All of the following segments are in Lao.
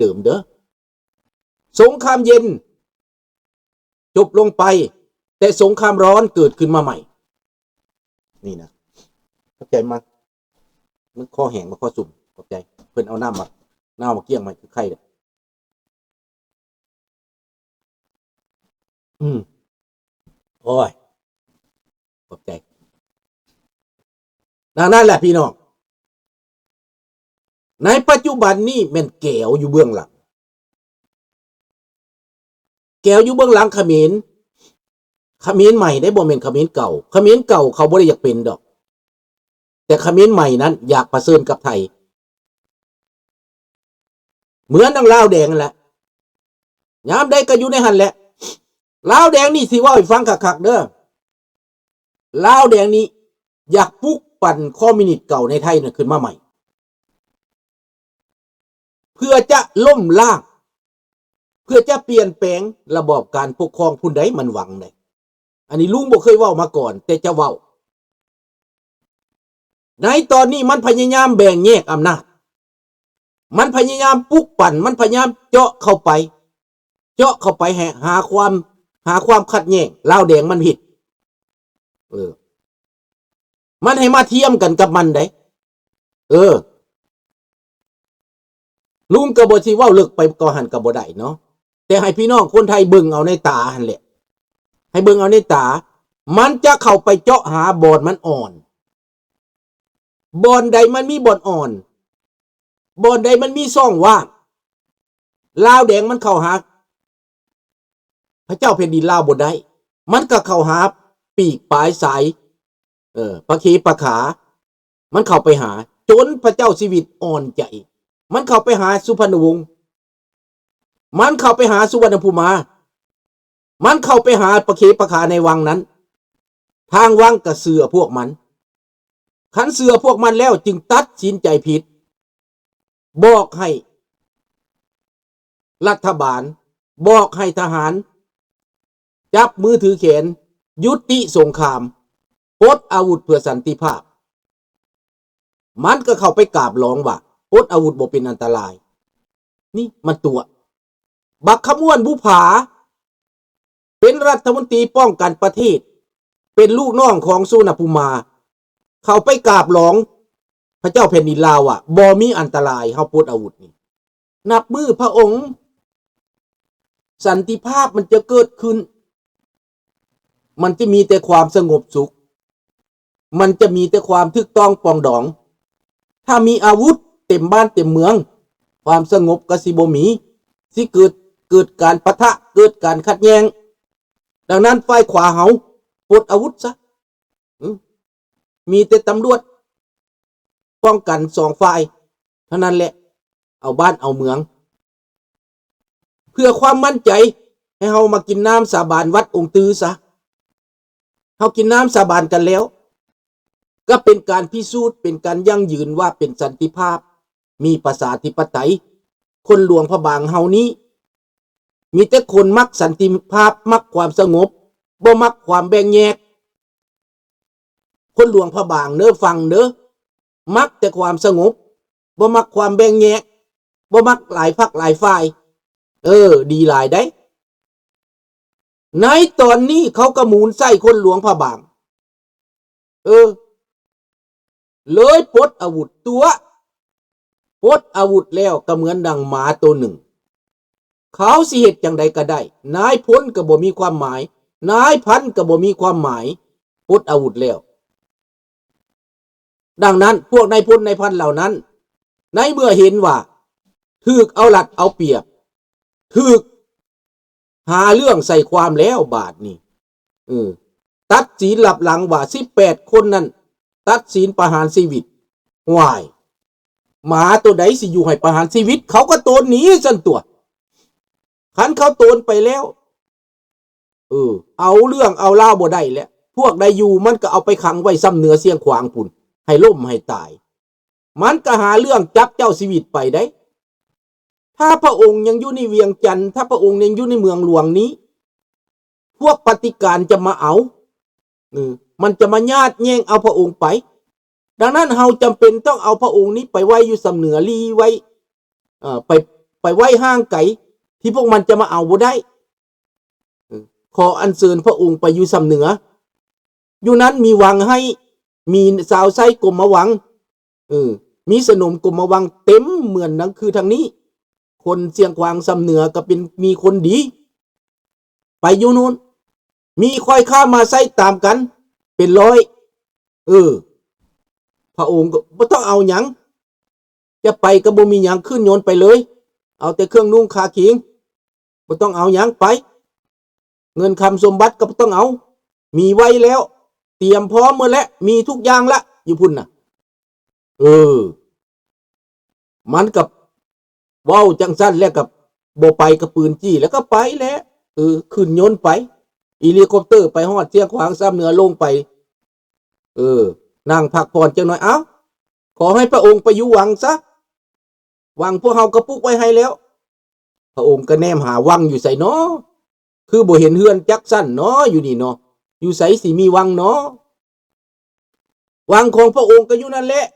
ເດີມເດີ. ສົງຄາມເຢັນຈົບລົງໄປ ແຕ່ສົງຄາມຮ້ອນເກີດຂຶ້ນມາໃໝ່. ນີ້ນະ ຂອບໃຈມາກ. ມັນຄໍແຫ້ງ ມັນຄໍຊຸ່ມ. ຂອບໃຈ. ເພິ່ນເອົານ້ຳໝາກ ນ້ຳໝາກກ້ຽງມາໃຫ້ ຄືໄຄເດ້. ອືມ ໂອ້ຍ ຂອບໃຈ. ດັ່ງນັ້ນແຫຼະພີ່ນ້ອງ, ໃນປັດຈຸບັນນີ້ແມ່ນແກວຢູ່ເບື້ອງຫຼັງ, ແກວຢູ່ເບື້ອງຫຼັງຂະເໝນ, ຂະເໝນໃໝ່ເດ້ ບໍ່ແມ່ນຂະເໝນເກົ່າ. ຂະເໝນເກົ່າເຂົາບໍ່ໄດ້ຢາກເປັນດອກ, ແຕ່ຂະເໝນໃໝ່ນັ້ນຢາກປະເຊີນກັບໄທ. ເໝືອນດັ່ງລາວແດງນັ້ນແຫຼະ, ຍາມໃດກໍຢູ່ໃນຫັ້ນແຫຼະ. ລາວແດງນີ້ຊິເວົ້າໃຫ້ຟັງຄັກໆເດີ, ລາວແດງນີ້ຢາກປຸກປັ່ນຄອມມິວນິດເກົ່າໃນໄທນັ້ນຂຶ້ນມາໃໝ່ ເພື່ອຈະລົ້ມລ້າງ, ເພື່ອຈະປ່ຽນແປງລະບອບການປົກຄອງພຸ້ນໃດ໋ ມັນຫວັງໃດ໋. ອັນນີ້ລຸງບໍ່ເຄີຍເວົ້າມາກ່ອນ ແຕ່ຈະເວົ້າ. ໃນຕອນນີ້ມັນພະຍາຍາມແບ່ງແຍກອຳນາດ, ມັນພະຍາຍາມປຸກປັ່ນ, ມັນພະຍາຍາມເຈາະເຂົ້າໄປ, ເຈາະເຂົ້າໄປໃຫ້ຫາຄວາມ, ຫາຄວາມຂັດແຍ່ງ. ລາວແດງມັນເຮັດ, ເອີ ມັນໃຫ້ມາທຽມກັນກັບມັນໃດ໋. ເອີ ລຸງກໍບໍ່ຊິເວົ້າເລິກໄປກວ່າຫັ້ນກໍບໍ່ໄດ້ເນາະ, ແຕ່ໃຫ້ພີ່ນ້ອງຄົນໄທເບິ່ງເອົາໃນຕາຫັ້ນແຫຼະ, ໃຫ້ເບິ່ງເອົາໃນຕາ. ມັນຈະເຂົ້າໄປເຈາະຫາບ່ອນມັນອ່ອນ, ບ່ອນໃດມັນມີບ່ອນອ່ອນ, ບ່ອນໃດມັນມີຊ່ອງວ່າງ, ລາວແດງມັນເຂົ້າຫາພະເຈົ້າແຜ່ນດິນລາວບໍ່ໄດ້, ມັນກໍເຂົ້າຫາປີກປາຍສາຍ, ເອີ ປະເຄປະຂາ. ມັນເຂົ້າໄປຫາ ຈົນພະເຈົ້າຊີວິດອ່ອນໃຈ, ມັນເຂົ້າໄປຫາສຸພັນນະວົງ, ມັນເຂົ້າໄປຫາສຸວັນນະພູມາ, ມັນເຂົ້າໄປຫາປະເຄປະຂາໃນວັງນັ້ນ. ທາງວັງກໍເຊື່ອພວກມັນ, ຄັນເຊື່ອພວກມັນແລ້ວຈຶ່ງຕັດສິນໃຈຜິດ, ບອກໃຫ້ ລັດຖະບານບອກໃຫ້ທະຫານຈັບມືຖືແຂນ ຍຸຕິສົງຄາມ, ປົດອາວຸດເພື່ອສັນຕິພາບ. ມັນກໍເຂົ້າໄປກາບຫຼອງວ່າປົດອາວຸດບໍ່ເປັນອັນຕະລາຍ. ນີ້ມັນຕົວະ. ບັກຂະມວນບຸຜາ ເປັນລັດຖະມົນຕີປ້ອງກັນປະເທດ, ເປັນລູກນ້ອງຂອງສຸວັນນະພູມາ, ເຂົ້າໄປກາບຫຼອງພະເຈົ້າແຜ່ນດິນລາວວ່າບໍ່ມີອັນຕະລາຍ, ເຮົາປົດອາວຸດນີ້. ນັບມື້ພະອົງ ສັນຕິພາບມັນຈະເກີດຂຶ້ນ, ມັນຈະມີແຕ່ຄວາມສະຫງົບສຸກ, ມັນຈະມີແຕ່ຄວາມຖືກຕ້ອງປອງດອງ. ຖ້າມີອາວຸດເຕັມບ້ານເຕັມເມືອງ, ຄວາມສະຫງົບກໍຊິບໍ່ມີ, ຊິເກີດ, ເກີດການປະທະ, ເກີດການຂັດແຍ່ງ. ດັ່ງນັ້ນ ຝ່າຍຂວາເຮົາປົດອາວຸດຊະ, ອື ມີແຕ່ຕຳຫຼວດປ້ອງກັນສອງຝ່າຍເທົ່ານັ້ນແຫຼະ, ເອົາບ້ານເອົາເມືອງ. ເພື່ອຄວາມໝັ້ນໃຈ ໃຫ້ເຮົາມາກິນນ້ຳສາບານວັດອົງຕື້ຊະ. ເຮົາກິນນ້ຳສາບານກັນແລ້ວ, ກໍເປັນການພິສູດ, ເປັນການຢັ້ງຢືນວ່າເປັນສັນຕິພາບ, ມີປະຊາທິປະໄຕ. ຄົນຫຼວງພະບາງເຮົານີ້ ມີແຕ່ຄົນມັກສັນຕິພາບ, ມັກຄວາມສະຫງົບ, ບໍ່ມັກຄວາມແບ່ງແຍກ. ຄົນຫຼວງພະບາງເດີ, ຟັງເດີ, ມັກແຕ່ຄວາມສະຫງົບ, ບໍ່ມັກຄວາມແບ່ງແຍກ, ບໍ່ມັກຫຼາຍພັກຫຼາຍຝ່າຍ. ເອີ, ດີຫຼາຍໃດ໋. ໃນຕອນນີ້ເຂົາກະໝູນໃສ່ຄົນຫຼວງພະບາງ. ເອີ, ເລີຍປົດອາວຸດຕົວະ. ປົດອາວຸດແລ້ວກໍເໝືອນດັ່ງໝາໂຕໜຶ່ງ. ເຂົາຊິເຮັດຈັ່ງໃດກໍໄດ້, ນາຍພົນກໍບໍ່ມີຄວາມໝາຍ, ນາຍພັນກໍບໍ່ມີຄວາມໝາຍ, ປົດອາວຸດແລ້ວ. ດັ່ງນັ້ນ ພວກນາຍພົນນາຍພັນເຫຼົ່ານັ້ນ ໃນເມື່ອເຫັນວ່າຖືກເອົາລັດເອົາປຽບ, ຖືກ ຫາເລື່ອງໃສ່ຄວາມແລ້ວບາດນີ້. ເອີ, ຕັດສິນລັບຫຼັງວ່າສິບແປດຄົນນັ້ນຕັດສິນປະຫານຊີວິດ. ຫວ້າຍ, ໝາໂຕໃດຊິຢູ່ໃຫ້ປະຫານຊີວິດ? ເຂົາກໍໂຕນໜີຊັ້ນຕົວະ. ຄັນເຂົາໂຕນໄປແລ້ວ, ເອີ, ເອົາເລື່ອງເອົາລາວບໍ່ໄດ້ແຫຼະ. ພວກໃດຢູ່ມັນກໍເອົາໄປຂັງໄວ້ຊ່ຳເໜືອຊຽງຂວາງພຸ້ນ, ໃຫ້ລົ້ມໃຫ້ຕາຍ. ມັນກໍຫາເລື່ອງຈັບເຈົ້າຊີວິດໄປໄດ໋. ຖ້າພະອົງຍັງຢູ່ໃນວຽງຈັນ, ຖ້າພະອົງຍັງຢູ່ໃນເມືອງຫຼວງນີ້, ພວກປະຕິການຈະມາເອົາ, ເອີ, ມັນຈະມາຍາດແຍ່ງເອົາພະອົງໄປ. ດັ່ງນັ້ນ ເຮົາຈຳເປັນຕ້ອງເອົາພະອົງນີ້ໄປໄວ້ຢູ່ຊ່ຳເໜືອ ລີ້ໄວ້, ເອີ, ໄປ ໄປໄວ້ຫ່າງໄກ ທີ່ພວກມັນຈະມາເອົາບໍ່ໄດ້. ເອີ ຂໍອັນເຊີນພະອົງໄປຢູ່ຊຳເໜືອ. ຢູ່ນັ້ນມີວັງໃຫ້, ມີຊາວໃຊ້ກົມມະວັງ, ເອີ ມີສະໜົມກົມມະວັງເຕັມເໝືອນໜັງຄືທາງນີ້. ຄົນຊຽງຂວາງຊຳເໜືອກໍເປັນ, ມີຄົນດີ ໄປຢູ່ໂນ້ນ. ມີຂ້ອຍຄ້າມາໃຊ້ຕາມກັນເປັນຮ້ອຍ. ເອີ ພະອົງກໍບໍ່ຕ້ອງເອົາຫຍັງ. ຈະໄປກໍບໍ່ມີຫຍັງ, ຂຶ້ນຍົນໄປເລີຍ. ເອົາແຕ່ເຄື່ອງນຸ່ງຄາຄີງ, ບໍ່ຕ້ອງເອົາຫຍັງໄປ. ເງິນຄຳສົມບັດກໍບໍ່ຕ້ອງເອົາ, ມີໄວ້ແລ້ວ, ຕຽມພ້ອມໝົດແລ້ວ, ມີທຸກຢ່າງລະ ຢູ່ພຸ້ນນະ. ເອີ ມັນກໍເວົ້າຈັ່ງຊັ້ນແລ້ວກໍບໍ່ໄປ, ກໍປືນຈີ້ແລ້ວກໍໄປແຫຼະ. ເອີ ຂຶ້ນຍົນໄປ, ເຮລິຄອບເຕີໄປຮອດຊຽງຂວາງຊຳເໜືອ, ລົງໄປ ເອີ ນັ່ງພັກຜ່ອນຈັກໜ່ອຍ. ເອົ້າ, ຂໍໃຫ້ພະອົງໄປຢູ່ວັງຊະ, ວັງພວກເຮົາກໍປຸກໄວ້ໃຫ້ແລ້ວ. ພະອົງກໍແນມຫາວັງຢູ່ໃສນໍ? ຄືບໍ່ເຫັນເຮືອນຈັກຊັ້ນນໍ ຢູ່ນີ້ນໍ? ຢູ່ໃສຊິມີວັງນໍ? ວັງຂອງພະອົງກໍຢູ່ນັ້ນແຫຼະ,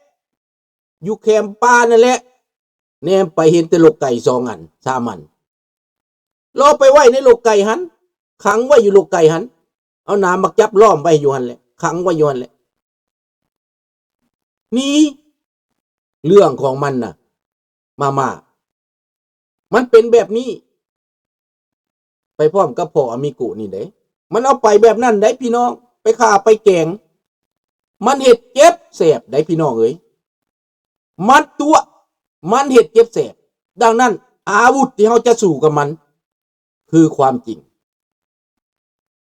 ຢູ່ແຄມປ່ານັ້ນແຫຼະ. ແນມໄປເຫັນແຕ່ລົກໄກ່ສອງອັນ ສາມອັນ. ລອໄປໄວ້ໃນລົກໄກ່ຫັ້ນ, ຂັງໄວ້ຢູ່ລົກໄກ່ຫັ້ນ, ເອົາໜາມໝາກຈັບລ້ອມໄວ້ຢູ່ຫັ້ນແຫຼະ, ຂັງໄວ້ຢູ່ຫັ້ນແຫຼະ. ນີ້ເລື່ອງຂອງມັນນະ ມາມ່າ, ມັນເປັນແບບນີ້. ໄປພ້ອມກັບພໍ່ອາມິໂກະນີ້ເດ້. ມັນເອົາໄປແບບນັ້ນໄດ໋ພີ່ນ້ອງ, ໄປຂ້າໄປແກງ. ມັນເຮັດເຈັບແສບໄດ໋ພີ່ນ້ອງເອີຍ. ມັນຕົວະ, ມັນເຮັດເຈັບແສບ. ດັ່ງນັ້ນ ອາວຸດທີ່ເຮົາຈະສູ້ກັບມັນ ຄືຄວາມຈິງ.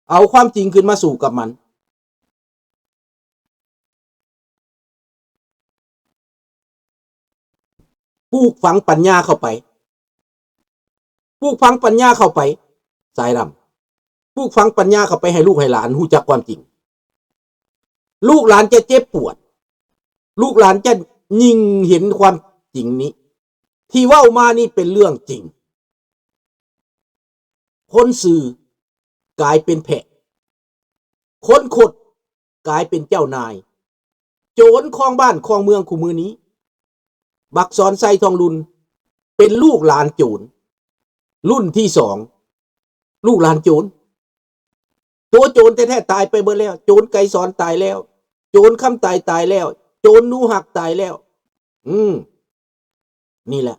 ເອົາຄວາມຈິງຂຶ້ນມາສູ້ກັບມັນ. ປູກຝັງປັນຍາເຂົ້າໄປ, ປູກຝັງປັນຍາເຂົ້າໄປ, ສາຍດຳ, ປູກຝັງປັນຍາເຂົ້າໄປໃຫ້ລູກໃຫ້ຫຼານຮູ້ຈັກຄວາມຈິງ. ລູກຫຼານຈະເຈັບປວດ, ລູກຫຼານຈະຍິ່ງເຫັນຄວາມຈິງນີ້. ທີ່ເວົ້າມານີ້ເປັນເລື່ອງຈິງ. ຄົນຊື່ກາຍເປັນແພະ, ຄົນຄົດກາຍເປັນເຈົ້ານາຍ. ໂຈນຄອງບ້ານຄອງເມືອງຄູ່ມື້ນີ້, ບັກສອນໄຊ ທອງລຸນ ເປັນລູກຫຼານໂຈນ ລຸ້ນທີສອງ, ລູກຫຼານໂຈນ. ຕົວໂຈນແທ້ໆຕາຍໄປເບິດແລ້ວ. ໂຈນໄກສອນຕາຍແລ້ວ, ໂຈນຄຳຕາຍຕາຍແລ້ວ, ໂຈນໜູຮັກຕາຍແລ້ວ. ອືມ ນີ້ແຫຼະ,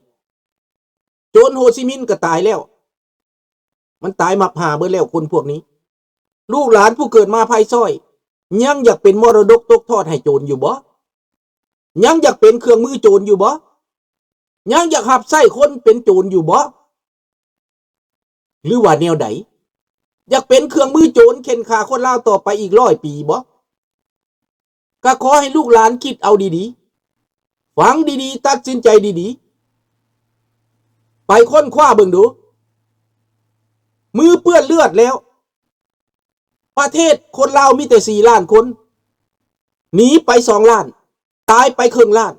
ໂຈນໂຮຊິມິນກໍຕາຍແລ້ວ. ມັນຕາຍມັບຫາເບິດແລ້ວຄົນພວກນີ້. ລູກຫຼານຜູ້ເກີດມາພາຍຊ້ອຍ ຍັງຢາກເປັນມໍລະດົກຕົກທອດໃຫ້ໂຈນຢູ່ບໍ່? ຍັງຢາກເປັນເຄື່ອງມືໂຈນຢູ່ບໍ່? ຍັງຢາກຮັບໃຊ້ຄົນເປັນໂຈນຢູ່ບໍ່? ຫຼືວ່າແນວໃດ? ຢາກເປັນເຄື່ອງມືໂຈນເຂັ່ນຂ້າຄົນລາວຕໍ່ໄປອີກຮ້ອຍປີບໍ່? ກໍຂໍໃຫ້ລູກຫຼານຄິດເອົາດີໆ, ຟັງດີໆ, ຕັດສິນໃຈດີໆ, ໄປຄົ້ນຄວ້າເບິ່ງດູ. ມືເປື້ອນເລືອດແລ້ວ. ປະເທດຄົນລາວມີແຕ່ສີ່ລ້ານຄົນ, ໜີໄປສອງລ້ານ, ຕາຍໄປເຄິ່ງລ້ານ.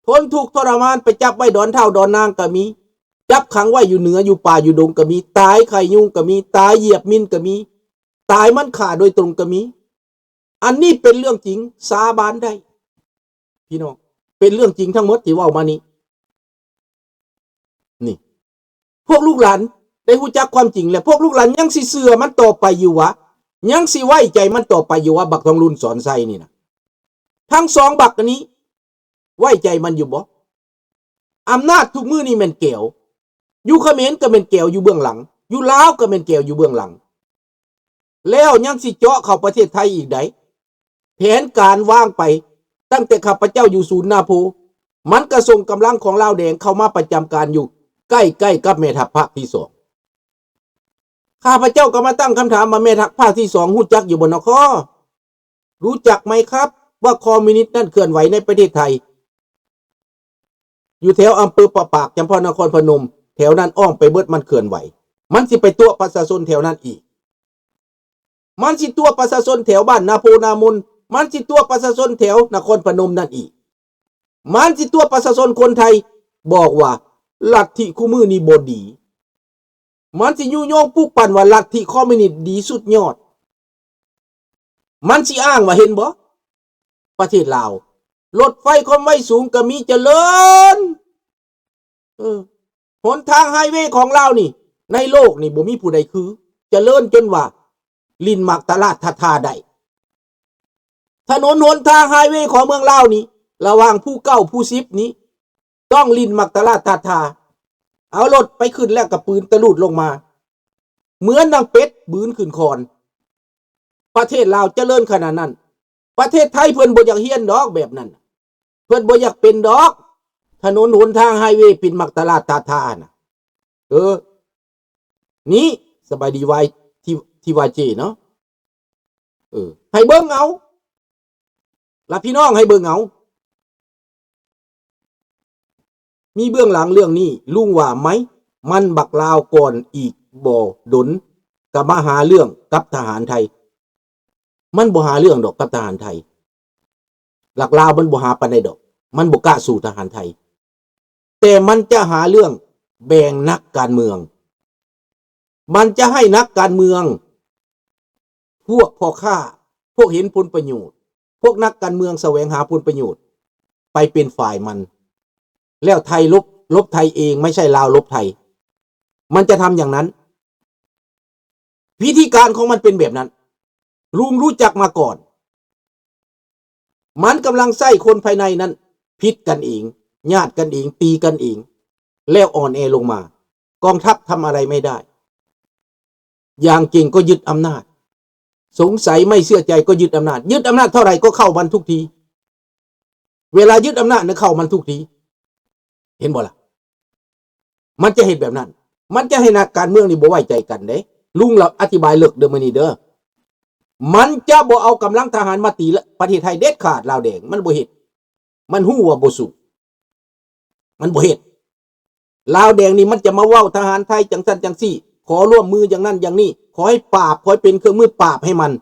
ທົນທຸກທໍລະມານ, ໄປຈັບໄວ້ດອນເທົ້າດອນນາງກໍມີ, ຈັບຂັງໄວ້ຢູ່ເໜືອ, ຢູ່ປ່າ, ຢູ່ດົງກໍມີ, ຕາຍໄຂ້ຍຸງກໍມີ, ຕາຍຢຽບມິນກໍມີ, ຕາຍມັນຂ້າໂດຍຕົງກໍມີ. ອັນນີ້ເປັນເລື່ອງຈິງ, ສາບານໄດ້ ພີ່ນ້ອງ, ເປັນເລື່ອງຈິງທັງໝົດທີ່ເວົ້າມານີ້. ນີ້ ພວກລູກຫຼານໄດ້ຮູ້ຈັກຄວາມຈິງແລ້ວ, ພວກລູກຫຼານຍັງຊິເຊື່ອມັນຕໍ່ໄປຢູ່ຫວາ? ຍັງຊິໄວ້ໃຈມັນຕໍ່ໄປຢູ່ຫວາ? ບັກທອງລຸນ ສອນໄຊນີ້ນະ, ທັງສອງບັກອັນນີ້ ໄວ້ໃຈມັນຢູ່ບໍ່? ອຳນາດທຸກມື້ນີ້ແມ່ນແກວ, ຢູ່ຂະເໝນກໍແມ່ນແກວຢູ່ເບື້ອງຫຼັງ, ຢູ່ລາວກໍແມ່ນແກວຢູ່ເບື້ອງຫຼັງ, ແລ້ວຍັງຊິເຈາະເຂົ້າປະເທດໄທອີກໃດ໋. ແຜນການວາງໄປຕັ້ງແຕ່ຂ້າພະເຈົ້າຢູ່ສູນນາໂພ, ມັນກໍສົ່ງກຳລັງຂອງລາວແດງເຂົ້າມາປະຈຳການຢູ່ໃກ້ໆກັບແມ່ທັບພາກທີສອງ. ຂ້າພະເຈົ້າກໍມາຕັ້ງຄຳຖາມວ່າ ແມ່ທັບພາກທີສອງຮູ້ຈັກຢູ່ບໍ່ນໍ? ຮູ້ຈັກໄໝຄັບ ວ່າຄອມມິວນິດນັ້ນເຄື່ອນໄຫວໃນປະເທດໄທ? ຢູ່ແຖວອຳເພີປະປາກ, ຈຳພອນນະຄອນພະນົມ, ແຖວນັ້ນອ້ອມໄປເບິດ, ມັນເຄື່ອນໄຫວ. ມັນຊິໄປຕົວະປະຊາຊົນແຖວນັ້ນອີກ. ມັນຊິຕົວະປະຊາຊົນແຖວບ້ານນາໂພນາມົນ, ມັນຊິຕົວະປະຊາຊົນແຖວນະຄອນພະນົມນັ້ນອີກ. ມັນຊິຕົວະປະຊາຊົນຄົນໄທ, ບອກວ່າລັດທິຄູ່ມື້ນີ້ບໍ່ດີ. ມັນຊິຍຸຍົງປຸກປັ່ນວ່າລັດທິຄອມມິວນິດດີສຸດຍອດ. ມັນຊິອ້າງວ່າ ເຫັນບໍ່ ປະເທດລາວ ລົດໄຟຄວາມໄວສູງກໍມີ, ຈະເລີນ. ເອີ ຫົນທາງໄຮເວຂອງລາວນີ້ ໃນໂລກນີ້ບໍ່ມີຜູ້ໃດຄື ຈະເລີນຈົນວ່າຫຼິ້ນໝາກຕະຫຼາດທ່າທ່າໄດ້. ຖະໜົນຫົນທາງໄຮເວຂອງເມືອງລາວນີ້ ລະຫວ່າງພູເກົ້າ ພູສິບນີ້ ຕ້ອງຫຼິ້ນໝາກຕະຫຼາດທ່າທ່າ ເອົາລົດໄປຂຶ້ນແລ້ວກໍປືນຕະລູດລົງມາ ເໝືອນດັ່ງເປັດບືນຂຶ້ນຄອນ. ປະເທດລາວຈະເລີນຂະໜາດນັ້ນ. ປະເທດໄທເພິ່ນບໍ່ຢາກຮຽນດອກແບບນັ້ນ. ເພິ່ນບໍ່ຢາກເປັນດອກ. ຖະໜົນຫົນທາງໄຮເວເປັນໝາກຕະຫຼາດທ່າທ່ານະ. ເອີ ນີ້ ສະບາຍດີ ວາຍ ທີ ທີ ວາຍ ເຈ ເນາະ. ເອີ ໃຫ້ເບິ່ງເອົາ ລະພີ່ນ້ອງໃຫ້ເບິ່ງເອົາ. ມີເບື້ອງຫຼັງເລື່ອງນີ້ ລຸງວ່າໄໝ? ມັນບັກລາວກ່ອນ ອີກບໍ່ດົນກໍມາຫາເລື່ອງກັບທະຫານໄທ. ມັນບໍ່ຫາເລື່ອງດອກກັບທະຫານໄທ. ບັກລາວມັນບໍ່ຫາປານໃດດອກ. ມັນບໍ່ກ້າສູ້ທະຫານໄທ. ແຕ່ມັນຈະຫາເລື່ອງແບ່ງນັກການເມືອງ. ມັນຈະໃຫ້ນັກການເມືອງ ພວກພໍ່ຄ້າ ພວກເຫັນຜົນປະໂຫຍດ ພວກນັກການເມືອງສະແຫວງຫາຜົນປະໂຫຍດ ໄປເປັນຝ່າຍມັນ ແລ້ວໄທລົບ ລົບໄທເອງ ໄມ່ໃຊ່ລາວລົບໄທ. ມັນຈະທຳຢ່າງນັ້ນ. ວິທີການຂອງມັນເປັນແບບນັ້ນ. ລຸງຮູ້ຈັກມາກ່ອນ. ມັນກຳລັງໃຊ້ຄົນພາຍໃນນັ້ນ ຜິດກັນເອງ ຍາດກັນເອງ ຕີກັນເອງ ແລ້ວອ່ອນແອລົງມາ. ກອງທັບທຳອະໄລໄມ່ໄດ້. ຢ່າງເກັ່ງກໍຍຶດອຳນາດ. ສົງໄສໄມ່ເຊື່ອໃຈກໍຍຶດອຳນາດ. ຍຶດອຳນາດເທົ່າໃດກໍເຂົ້າມັນທຸກທີ. ເວລາຍຶດອຳນາດນະ ເຂົ້າມັນທຸກທີ. ເຫັນບໍ່ລະ? ມັນຈະເຮັດແບບນັ້ນ. ມັນຈະໃຫ້ນັກການເມືອງນີ້ບໍ່ໄວ້ໃຈກັນເດ້. ລຸງລະອະທິບາຍເລິກເດີ້ມື້ນີ້ເດີ້. ມັນຈະບໍ່ເອົາກຳລັງທະຫານມາຕີປະເທດໄທເດັດຂາດ. ລາວແດງມັນບໍ່ເຮັດ. ມັນຮູ້ວ່າບໍ່ສູ້. ມັນບໍ່ເຮັດ. ລາວແດງນີ້ມັນຈະມາເວົ້າທະຫານໄທຈັ່ງຊັ້ນຈັ່ງຊີ້, ຂໍຮ່ວມມືຢ່າງນັ້ນຢ່າງນີ້, ຂໍໃຫ້ປາບ, ຂໍໃຫ້ເປັນເຄື່ອງມືປາບໃຫ້ມັນ.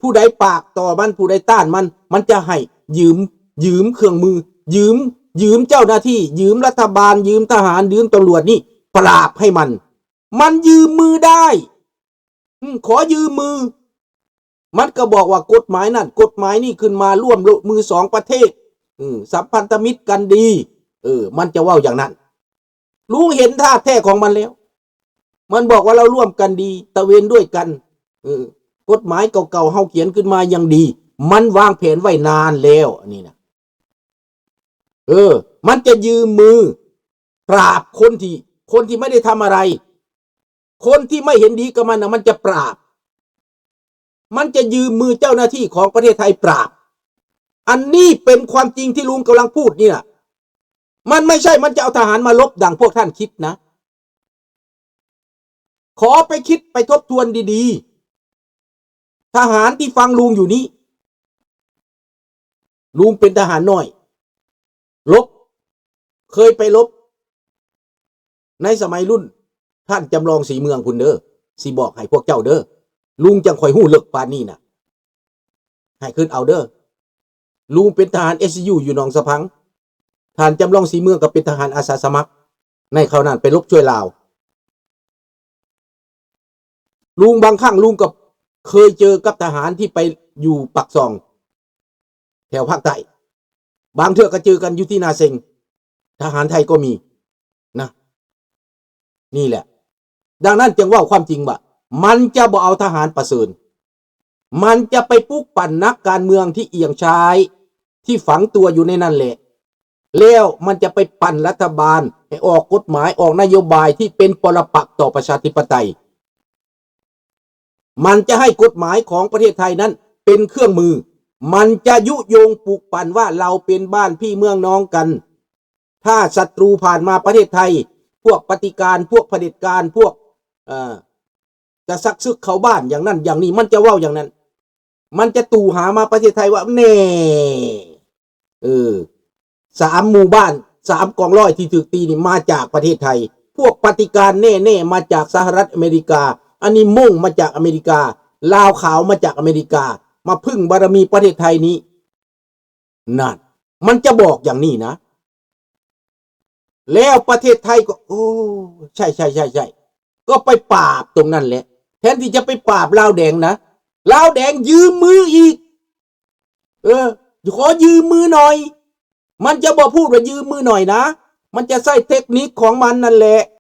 ຜູ້ໃດປາກຕໍ່ມັນ, ຜູ້ໃດຕ້ານມັນ, ມັນຈະໃຫ້ຢືມ, ຢືມເຄື່ອງມື, ຢືມ, ຢືມເຈົ້າໜ້າທີ່, ຢືມລັດຖະບານ, ຢືມທະຫານ, ຢືມຕຳຫຼວດນີ້ປາບໃຫ້ມັນ. ມັນຢືມມືໄດ້. ອືມ ຂໍຢືມມື. ມັນກໍບອກວ່າກົດໝາຍນັ້ນກົດໝາຍນີ້ຂຶ້ນມາ ຮ່ວມມືສອງປະເທດ ອືມ ສຳພັນທະມິດກັນດີ. ເອີ ມັນຈະເວົ້າຢ່າງນັ້ນ. ລຸງເຫັນທ່າແທ້ຂອງມັນແລ້ວ. ມັນບອກວ່າເຮົາຮ່ວມກັນດີ ຕະເວນດ້ວຍກັນ. ເອີ ກົດໝາຍເກົ່າໆເຮົາຂຽນຂຶ້ນມາຍັງດີ. ມັນວາງແຜນໄວ້ນານແລ້ວ ອັນນີ້ນະ. ເອີ ມັນຈະຢືມມືປາບຄົນທີ່ ຄົນທີ່ໄມ່ໄດ້ທຳອະໄລ. ຄົນທີ່ໄມ່ເຫັນດີກັບມັນນະ ມັນຈະປາບ. ມັນຈະຢືມມືເຈົ້າໜ້າທີ່ຂອງປະເທດໄທປາບ. ອັນນີ້ເປັນຄວາມຈິງທີ່ລຸງກຳລັງພູດນີ້ນະ. ມັນໄມ່ໃຊ່ມັນຈະເອົາທະຫານມາລົບດັ່ງພວກທ່ານຄິດນະ. ຂໍໄປຄິດໄປທົບທວນດີໆ. ທະຫານທີ່ຟັງລຸງຢູ່ນີ້ ລຸງເປັນທະຫານນ້ອຍ ລົບ ເຄີຍໄປລົບໃນສະໄໝລຸ້ນທ່ານຈຳລອງສີເມືອງພຸ້ນເດີ້. ຊິບອກໃຫ້ພວກເຈົ້າເດີ້ ລຸງຈັ່ງຄ່ອຍຮູ້ເລິກປານນີ້ນະ. ໃຫ້ຄິດເອົາເດີ້ ລຸງເປັນທະຫານ ເອສຢູ ຢູ່ໜອງສະພັງ. ທ່ານຈຳລອງສີເມືອງກໍເປັນທະຫານອາສາສະໝັກ ໃນຄາວນັ້ນໄປລົບຊ່ວຍລາວ. ລຸງບາງຄັ້ງລຸງກໍເຄີຍເຈີກັບທະຫານທີ່ໄປຢູ່ປາກຊ່ອງ ແຖວພາກໃຕ້. ບາງເທື່ອກໍເຈີກັນຢູ່ທີ່ນາເຊັງ ທະຫານໄທກໍມີນະ. ນີ້ແຫຼະ ດັ່ງນັ້ນຈຶ່ງເວົ້າຄວາມຈິງວ່າ ມັນຈະບໍ່ເອົາທະຫານປະເຊີນ. ມັນຈະໄປປຸກປັ່ນນັກການເມືອງທີ່ອ່ຽງຊ້າຍ ທີ່ຝັງຕົວຢູ່ໃນນັ້ນແຫຼະ. ແລ້ວມັນຈະໄປປັ່ນລັດຖະບານໃຫ້ອອກກົດໝາຍ, ອອກນະໂຍບາຍທີ່ເປັນປໍລະປັກຕໍ່ປະຊາທິປະໄຕ. ມັນຈະໃຫ້ກົດໝາຍຂອງປະເທດໄທນັ້ນເປັນເຄື່ອງມື. ມັນຈະຍຸຍົງປຸກປັ່ນວ່າເຮົາເປັນບ້ານພີ່ເມືອງນ້ອງກັນ. ຖ້າສັດຕູຜ່ານມາປະເທດໄທ, ພວກປະຕິການ, ພວກຜະເດັດການ, ພວກ, ເອີ, ຈະຊັກຊຶກເຂົ້າບ້ານຢ່າງນັ້ນຢ່າງນີ້, ມັນຈະເວົ້າຢ່າງນັ້ນ. ມັນຈະຕູຫາມາປະເທດໄທວ່າ ແນ່ ເອີ ສາມໝູ່ບ້ານ ສາມກອງຮ້ອຍທີ່ຖືກຕີນີ້ມາຈາກປະເທດໄທ. ພວກປະຕິການແນ່ໆ ມາຈາກສະຫະລັດອາເມລິກາ. ອັນນີ້ມົ້ງມາຈາກອາເມລິກາ. ລາວຂາວມາຈາກອາເມລິກາ. ມາເພິ່ງບາລະມີປະເທດໄທນີ້. ນັ້ນ ມັນຈະບອກຢ່າງນີ້ນະ. ແລ້ວປະເທດໄທກໍ ໂອ້ ໃຊ່ໆໆໆ ກໍໄປປາບຕົງນັ້ນແຫຼະ. ແທນທີ່ຈະໄປປາບລາວແດງນະ, ລາວແດງຢືມມືອີກ. ເອີ ຂໍຢືມມືໜ້ອຍ. ມັນຈະບໍ່ພູດວ່າຢືມມືໜ້ອຍນະ. ມັນຈະໃຊ້ເຕັກນິກຂອງມັນນັ້ນແຫຼະ